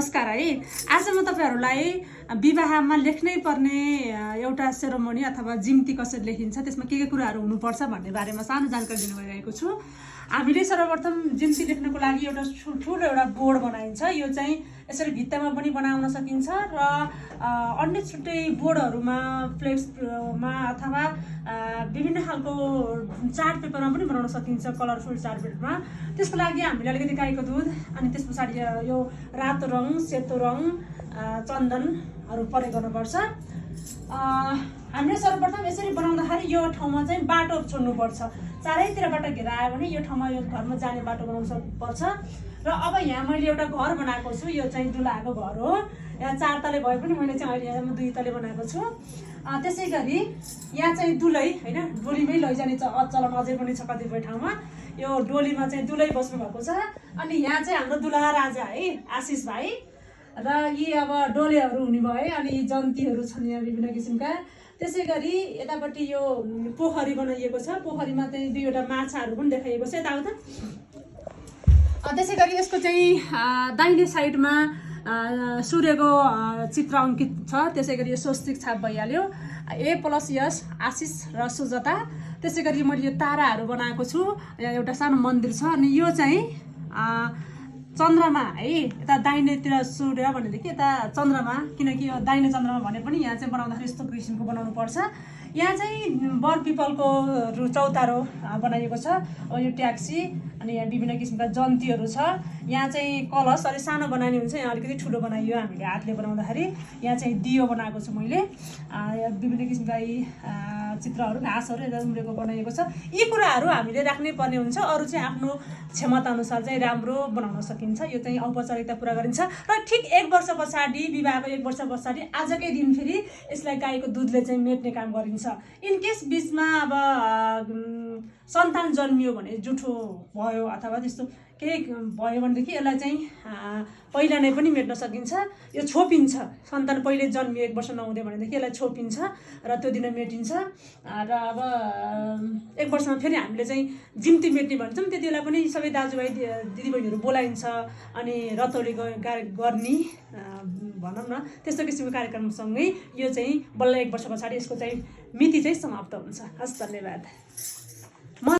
नमस्कार है। आज म तपाईहरुलाई विवाहमा लेख्नै पर्ने एउटा सेरोमनी अथवा जिम्ती कसरी लेखिन्छ त्यसमा के कुराहरु हुनुपर्छ भन्ने बारेमा सानो जानकारी दिनु भइरहेको छु। हामीले सर्वप्रथम जिम्ती लेख्नको लागि एउटा ठूलो एउटा बोर्ड बनाइन्छ। यो चाहिँ यसरी भित्तामा पनि बनाउन सकिन्छ र अन्य छुट्टै बोर्डहरुमा फ्लेक्समा अथवा विभिन्न खालको चार्ट पेपरमा पनि बनाउन सकिन्छ, कलरफुल चार्ट पेपरमा। त्यसको लागि हामीले अलिकति गाईको दुध अनि त्यसपछि यो रातो रङ, सेतो रङ, चन्दनहरु प्रयोग गर्नुपर्छ। हामीले सर्वप्रथम यसरी बनाउँदाखेरि यो ठाउँमा चाहिँ बाटो छोड्नुपर्छ। चारैतिरबाट घेरायो भने यो ठाउँमा यो घरमा जाने बाटो बनाउन पर्छ। र अब यहाँ मैले एउटा घर बनाएको छु। यो चाहिँ दुलाको घर हो। यहाँ 4 तले भए पनि मैले चाहिँ अहिले यहाँ 2 तले बनाएको छु। त्यसैगरी यहाँ चाहिँ दुलै हैन, डोलीमै लैजाने चलन अझै पनि छ कतिपय ठाउँमा। यो डोलीमा चाहिँ दुलै बस्नु भएको छ। अनि यहाँ चाहिँ हाम्रो दुलाहा राजा है, आशिष भाइ र यी अब डोलेहरु हुने भए अनि जन्तीहरु छन् यहाँ विभिन्न किसिमका। त्यसैगरी यतापट्टि यो पोखरी बनाइएको छ। पोखरीमा चाहिँ 2वटा माछाहरु पनि देखाइएको छ यताउता। त्यसैगरी यसको चाहिँ दाहिने साइडमा सूर्यको चित्र अंकित छ। त्यसैगरी यो स्वस्तिक छाप भइहाल्यो। A+S आशिष र सुजता। त्यसैगरी मैले यो ताराहरु बनाएको छु। यहाँ एउटा सानो मन्दिर छ। अनि यो चाहिँ चन्द्रमा है, यता दाहिनेतिर सूर्य भनेदेखि यता चन्द्रमा, किनकि यो दाहिने चन्द्रमा भने पनि यहाँ चाहिँ बनाउँदाखेरि यस्तो किसिमको बनाउनु पर्छ। यहाँ चाहिँ बर पिपलको चौतारो बनाइएको छ। अब यो ट्याक्सी अनि यहाँ विभिन्न किसिमका जन्तीहरु छ। यहाँ चाहिँ कलश अलि सानो बनाइने हुन्छ, यहाँ अलिकति ठुलो बनाइयो हामीले हातले बनाउँदाखेरि। यहाँ चाहिँ दियो बनाएको छु मैले। विभिन्न किसिमका यी चित्रहरु, घाँसहरु यता उम्रेको बनाइएको छ। यी कुराहरु हामीले राख्नै पर्ने हुन्छ। अरु चाहिँ आफ्नो क्षमता अनुसार चाहिँ राम्रो बनाउन सकिन्छ। यो चाहिँ औपचारिकता पूरा गरिन्छ। र ठीक 1 वर्ष पछाडि, विवाहको 1 वर्ष पछाडि आजकै दिन फेरि यसलाई गाईको दुधले चाहिँ मेट्ने काम गरिन्छ। इन केस बीचमा अब सन्तान जन्मियो भने, जुठो भयो अथवा त्यस्तो केही भयो भनेदेखि यसलाई चाहिँ पहिला नै पनि मेट्न सकिन्छ। यो छोपिन्छ। सन्तान पहिले जन्मियो 1 वर्ष नहुँदै भनेदेखि यसलाई छोपिन्छ र त्यो दिन मेटिन्छ। र अब 1 वर्षमा फेरि हामीले चाहिँ जिम्ती मेट्ने भन्छौँ। त्यतिबेला पनि सबै दाजुभाइ दिदीबहिनीहरू बोलाइन्छ अनि रतौली गर्ने भनौँ न, त्यस्तो किसिमको कार्यक्रमसँगै यो चाहिँ बल्ल 1 वर्ष पछाडि यसको चाहिँ मिति चाहिँ समाप्त हुन्छ। हस्, धन्यवाद।